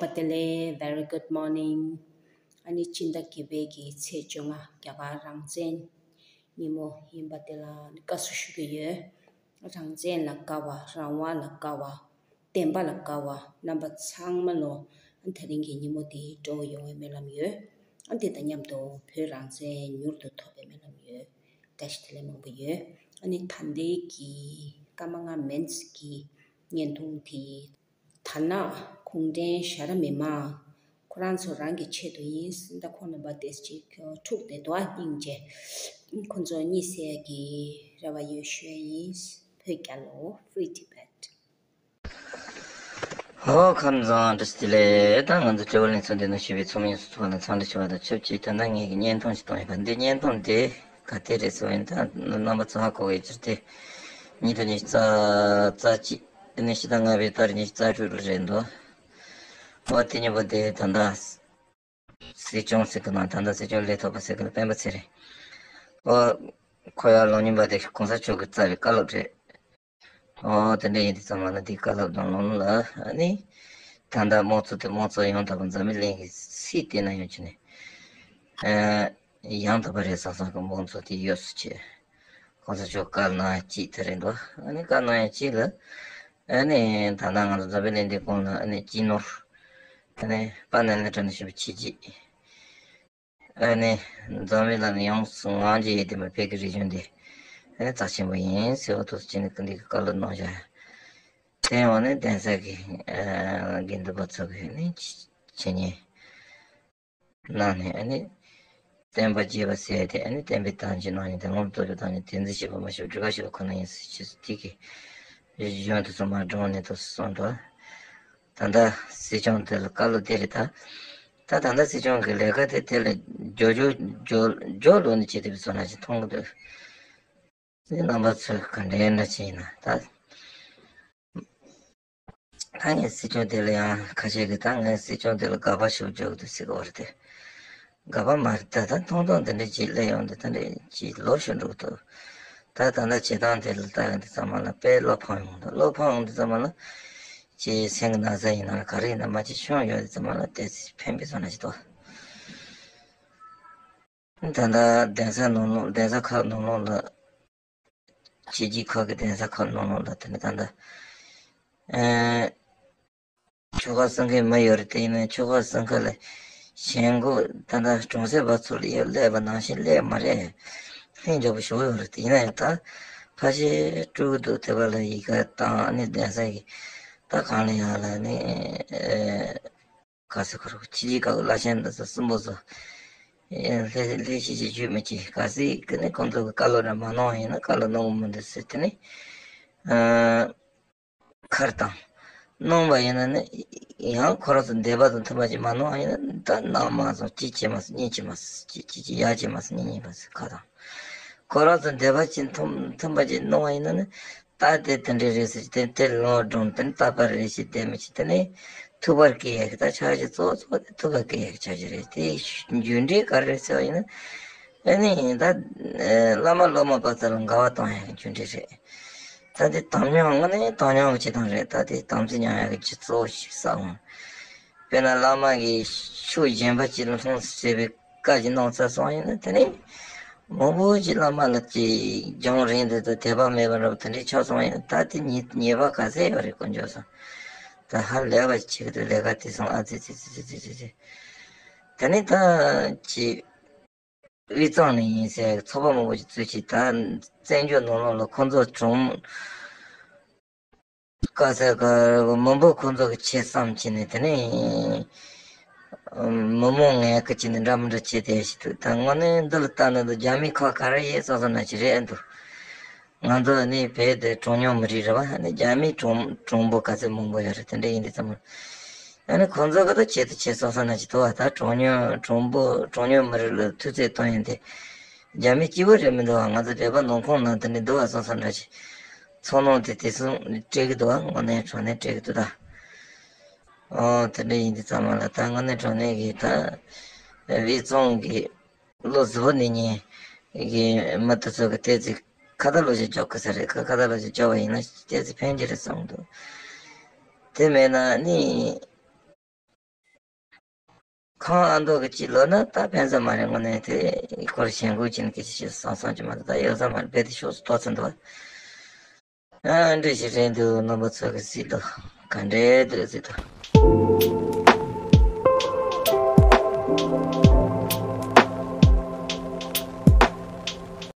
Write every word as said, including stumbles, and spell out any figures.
པ་དེ་ལས་very good morning། ཨ་ནི་སྤྱི་ཟླ་བརྒྱད་པའི་གི་ཚེས་བཅོ་ལྔ་རྒྱ་གར་རང་བཙན་ཉིན་མོ་ཡིན་པ་དེ་ལ་བཀའ་ཟུར་ཞུ་གི་ཡོད། རང་བཙན་ལ་དགའ་བ། རང་དབང་ལ་དགའ་བ། བདེན་པ་ལ་དགའ་བ་རྣམ་པ་ཚང་མ་ལོ། ཨ་ནི་དེ་རིང་གི་ཉིན་མོ་འདི་སྤྲོ་བོ་ཡོང་བའི་སྨོན་ལམ་ཡོད། ཨ་ནི་དེ་དང་མཉམ་དུ་བོད་རང་བཙན་མྱུར་དུ་ཐོབ་པའི་སྨོན་ལམ་ཡོད། བཀྲ་ཤིས་བདེ་ལེགས་མང་པོ་ཡོད། ཨ་ནི་ད་ལྟའི་གི་ཀརྨ་ངག་སྨན་གྱི་བརྙན་ཐུང་དེ། དར་ནག་གུང་ཁྲན་ཞྭ་ར་མི་མང་ཁོ་རང་ཚོ་རང་གི་ཆེད་དུ་ཡིན། ད་ཁོང་རྣམ་པ་དེ་ཅིག་འཁྲུག་བསྡད་འདུག་སྙིང་རྗེ། ཁོང་ཚོ་གཉིད་སད་ཀྱི་རེ་བ་ཡོད་ཞུ་ཡ་ཡིན། བོད་རྒྱལ་ལོ། Free Tibet། ཧོ། ཁམས་བཟང་། བཀྲ་ཤིས་བདེ་ལེགས། ད་ང་ཚོ་དྲི་བ་ལན་ཚོ་འདི་ན་ཞུས་པའི་ཚོགས་མི་ཡོངས་སུ་ཐུགས་ལ་འཚམས་འདྲི་ཞུ་བ་དང་ཆབས་ཅིག་ད་ལྟ་ངེད་ཀྱི་བརྙན་ཐུང་ཞིག་གཏོང་ཡོད་པ། འདི་བརྙན་ཐུང་དེ་ག་དེ་རེད་ཟེར་བ་ཡིན་ད་རྣམ་པ་ཚོ་ཧ་གོ་གི་ཕྱིར་ཏེ། ཉིས་སྟོང་ཉི་ཤུ་རྩ་རྩ་གཅིག་དེ་ནས་ཕྱི་ཟླ་ལྔ་པའི་ཏ་རིག་ཉི་ཤུ་རྩ་དྲུག་ལ་རེད་འདུག་ཨོ་དེ་ཉིན་པ་དེ་ད་ལྟ་སྲིད་སྐྱོང་ཟེར་གི་ན་ད་ལྟ་སྲིད་སྐྱོང་ལས་ཐོག་པ་ཟེར་གི་ན་སྤེན་པ་ཚེ་རིང་། ཨོ་ཁོ་ཡར་ལངས་ཉིན་པ་དེ་གོང་ས་མཆོག་གི་རྩ་བའི་བཀའ་སློབ་རེད། ཨོ་དེ་འདྲ་ཡིན་དུས་ཙམ་པ་ལ་དེའི་བཀའ་སློབ་དང་ལམ་ལུགས་ལ་ཨ་ནི་ད་ལྟ་དམངས་གཙོ་དེ་དམངས་གཙོ་ཡང་དག་པ་འཛམ་བུ་གླིང་གི་སྲིད་དེ་ན་ཡོང་ཆེ་ནས་ཡང་དག་པ་རེད་བསམ་བསམ་གི་དམངས་གཙོ་དེ་ཡོད་སུ་ཆེ། གོང་ས་མཆོག་བཀའ་གནང་ཡ་གཅིག་དེ་རེད་འདུག་ཨ་ནི་བཀའ་གནང་ཡ་གཅིག་ལ་ཨ་ནི་ད་ལྟ་ང་ཚོ་འཛམ་བུ་གླིང་འདི་གོང་ལ་ཨ་ནི་སྤྱི་ནོར་ཨ་ནི་དཔལ་ལྡན་ལྷ་དྲུང་ནས་ཞུས་པ་ཆེ་གཅིག་ཨ་ནི་འཛམ་བུའི་གླིང་ལ་ཡོངས་སུ་ངོམས་ཀྱི་ཡོད་དེ་མ་བོད་ཀྱི་རིག་གཞུང་འདི་ཨ་ནི་རྩ་ཆེན་པོ་ཡིན་ཟེར་བ་ཐུགས་སུ་ཆེ་ནས་ཀུན་འདི་གི་བཀའ་སློབ་གནང་བཞག་དེ་ཡང་ནི་གདན་ས་གི་ཨ་དགེ་འདུན་པ་ཚོ་གི་ནི་འཆད་ཉན་གནང་ནས་ཨ་ནི་བསྟན་པ་རྒྱས་པ་ཟེར་ཏེ་ཨ་ནི་བསྟན་པའི་བདག་ཉིད་གནང་ནས་དེ་ངོམ་སྟོབས་ཀྱི་བདག་ཉིད་དེ་འཛིན་ཤེས་པ་མ་ཤེས་པ་སྒྲིབ་པ་ཤེས་པ་ཁོ་ན་ཡིན་ཟེར་ཅེས་སུ་དེ་གི་གཞུང་དུ་སོང་མ་འགྲོ་ནས་དུ་གསུངས་འདུག་ད་ལྟ་སྲིད་སྐྱོང་དེ་ལ་བཀའ་སློབ་དེ་རེད་ད། ད་ད་ལྟ་སྲིད་སྐྱོང་གི་ལས་ཀ་དེ་དེ་ལ་ཇོ་ཇོ་ཇོ་ཇོ་ལོ་ནས་བྱེད་ཐུབ་པའི་བཟོ་འདྲ་ཞིག་མཐོང་གི་འདུག་དེ་རྣམ་པ་ཚོས་ག་འདྲའི་འདྲ་ཅིག་ཡིན་ན་ད། ད་ངས་སྲིད་སྐྱོང་དེ་ལ་ཡང་ཁ་ཤས་ཀྱིས་ད་ངས་སྲིད་སྐྱོང་དེ་ལ་དགག་པ་ཞུ་འཇོག་འདུག་ཟེར་གི་བར་དེ། དགག་པ་མ་རེད་ད། ད་མཐོང་སྟངས་དེ་འདྲ་ཅིག་སླེབས་ཡོང་དུས་ད་འདྲ་ཅིག་ལོ་ཞུ་འགྲོ་གི་འདུག་ད་ད་ལྟ་བྱེད་སྟངས་དེ་ལ་ལྟ་ཡོང་དུས་ཙམ་པ་ལ་དཔེ་བློ་ཕམ་ཡོང་འདུག་བློ་ཕམ་ཡོང་དུས་ཙམ་པ་ལ་ཅིག་སེམས་ཀྱི་ན་ཚ་ཡིན་ན་ག་རེ་ཡིན་ན་མ་ཅིག་ཤོང་ཡོང་དུས་ཙམ་པ་ལ་ཏོག་ཙམ་ཕན་པའི་བཟོ་འདྲ་ཞིག་འདུག་ད་ལྟ་གདན་ས་ནང་ལོགས་གདན་ས་ཁག་ནང་ལོགས་ལ་ཕྱི་རྒྱལ་ཁག་གི་གདན་ས་ཁག་ནང་ལོགས་ལ་དེ་ནི་ད་ལྟ་ཨེ། ཆོལ་ཁ་གསུམ་ཀའི་མི་ཡོད་རེད་དེ། ཡིན་ནའི་ཆོལ་ཁ་གསུམ་ཀ་ལ་ཞེན་ཁོག་ད་ལྟ་གྲོང་གསེབ་པ་ཚོ་ལ་ཡོད་སླེབས་པ་ནང་བཞིན་སླེབས་མ་རེད། ལྷིང་འཇགས་པོ་ཞེ་པོ་ཡོད་རེད་དེ། ཡིན་ནའི་ད་ཕལ་ཆེར་སྤྲུལ་གི་འདུག་དེ་བ་ལ་ཡི་ག་བཏང་ཨ་ནི་གདན་ས་གི་ད་གང་ལ་ཡང་ལ་ནི་ཨེ་ག་ས་ཁོ་ར་ཕྱི་རྒྱལ་ཁག་གི་བླ་ཆེན་འདི་ཚོ་གསུམ་པོ་ཚོ་ཨེ་ལྷད་ལྷད་ཤིག་ཅིག་ཞུས་མི་ཅིག་ག་སྲིད་ཀི་ནི་ཁོང་ཚོ་གི་བཀའ་སློབ་ར་མ་གནང་བ་ཡིན་ན་བཀའ་སློབ་གནང་གི་མི་འདུག་ཟེར་དེ་ནི་ཨ། ཁར་དང་། གནང་བ་ཡིན་ན་ནི། ཡང་ཁོ་རང་ཚོ་འདོད་པ་དང་མཐུན་པ་ཅིག་མ་གནང་བ་ཡིན་ན་ད་གནང་མ་སོང་། གཅིག་བྱེད་མ་སོང་། གཉིས་བྱེད་མ་སོང་། གཅིག་གཅིག་གཅིག་ཡར་བྱེད་མ་སོང་། གཉིས་གཉིས་མ་སོང་། ཁ་དང་། ཁོ་རང་ཚོ་འདོད་པ་ཅིག་མཐུན་མཐུན་པ་ཅིག་གནང་བ་ཡིན་ན་ནི། ད་དེ་དེ་འདྲ་རེད་ཟེར་གྱི་དེ་དེ་ལོང་སྒྲོན་དེ་ནི་རྟག་པར་རེ་ཞིག་བསྡད་མི་ཅིག་དེ་ནི་ཐུག་པར་སྐྱེ་ཡག་གི་ད་ཆ་ཞིག་གཙོ་བོ་གཙོ་བོ་དེ་ཐུག་པར་སྐྱེ་ཡག་གི་ཆ་ཞིག་རེད། དེ་རྒྱུ་འབྲས་ག་རེ་རེད་ཟེར་བ་ཡིན་ན། ཨ་ནི་ད་བླ་མ་སློབ་མ་བར་དུ་ལ་འགལ་བ་གཏོང་ཡག་གི་རྒྱུ་འབྲས་རེད། ད་དེ་དམ་ཉམས་དངོས་གནས་དམ་ཉམས་ཀྱི་བྱེད་སྟངས་རེད། ད་དེ་དམ་ཚིག་ཉམས་ཡག་གི་ཆེད་གཙོ་བོ་ཞིག་བསགས་འོང་། དཔེར་ན་བླ་མ་གིས་ཕྱོགས་གཞན་པ་ཅིག་ལ་ལྷུང་བཟེད་པའི་བཀའ་ཅིག་གནང་ཚར་སོང་ཡིན་ན་དེ་ནས་མང་པོ་ཅིག་བླ་མ་ལ་ཅིག་རྒྱང་རིང་དུ་དུ་དད་པ་མེད་པ་འདྲ་པོ་དེ་འདྲའི་ཆགས་སོང་ཡིན་ན་ད་དེ་ཉེས་ཉེས་པ་ག་ཚད་ཡོད་རེད་དཀོན་མཆོག་གསུམ། ད་ཧ་ལས་པ་ཅིག་བྱེད་ཀྱི་འདུག་ལས་ཀ་དེ་སོང་ཨ་ཙི་ཙི་ཙི་ཙི་ཙི་ཙི། དེ་ནས་ད་ཅིག་དབུས་གཙང་ནས་ཡིན་ཟེར་ཚོགས་པ་མང་པོ་ཞིག་བཙུགས་ཤིག་ད་བཙན་བྱོལ་ནང་ལོགས་ལ་ཁོང་ཚོ་གྲོང་དཀའ་ས་དཀའ་མི་འབོར་ཁོང་ཚོ་གི་ཆེད་བསམ་བྱས་ནས་དེ་ནས་མི་མང་ངན་སྐུལ་བྱས་ནས་འདྲ་མི་འདྲ་བྱས་ཏེ་ཞིག་འདུག་ད་དངོས་གནས་འདི་ལ་ལྟ་ན་འདི་རྒྱ་མི་ཁག་ག་རེ་ཡིན་བསམ་བསམ་ན་ཅི་རེད་འདུག་ང་ཚོ་ནི་བོད་དེ་གྲངས་ཉུང་མི་རིགས་རེད་བ། ནི་རྒྱ་མི་གྲངས་གྲངས་འབོར་ག་ཚད་མང་པོ་ཡོད་རེད། དེ་འདྲ་ཡིན་དུས་ཙམ་པ། ཨ་ནི་ཁོང་ཚོ་གི་ད་ཆེད་དུ་ཆེད་སོང་ས་ན་ཅི་ཐུབ་བ། ད་གྲངས་ཉུང་གྲངས་འབོར་གྲངས་ཉུང་མི་རིགས་ལ་ཐུགས་ཚད་གཏོང་ཡོང་དེ་རྒྱ་མི་སྐྱིད་པོ་རེད་མི་འདུག་བ། ང་ཚོ་བོད་པ་ནང་ཁོངས་ནང་དེ་འདྲ་འདུག་བ་སོང་ས་འདྲ་ཅིག་ཚོར་སྣང་དེ་དེ་སོང་སྤྲད་གི་འདུག་བ། དངོས་གནས་དྲང་གནས་སྤྲད་གི་འདུག་ད། ཨོ་དེ་འདྲ་ཡིན་དུས་ཙམ་པ་ལ་ད་དངོས་གནས་དྲང་གནས་གི་ད་དབུས་གཙང་གི་བློ་གཟུ་བོ་གནས་མཁན་གི་མི་དེ་ཚོ་གི་ཏོག་ཙམ་ཁ་ཏ་ལོ་ཞིག་འཇོག་དགོས་ས་རེད། ཁ་ཁ་ཏ་ལོ་ཞིག་འཇོག་པ་ཡིན་ན་ཏོག་ཙམ་ཕན་གྱི་རེད་བསམ་གི་འདུག་དེ་མེད་ན་ནི་ ཁོང་ཨ་མདོ་གི་ཅི་ལོ་ན་ད་ཕན་ས་མ་རེད། དངོས་གནས་དེ་སྐོར་ཞེན་ཁུལ་ཅན་གྱི་ཅི་ཞིག་བསམ་བསམ་གྱི་མ་འདུག་ད་ཡོད་ས་མ་རེད། རྦད་དེ་ཕྱོགས་སུ་གཏོགས་ཚར་འདུག་ཨ་འདྲ་ཞིག་རེད་འདུག་རྣམ་པ་ཚོ་གི་སྲིད་དོ། ག་འདྲས་འདུག་སྲིད་དོ།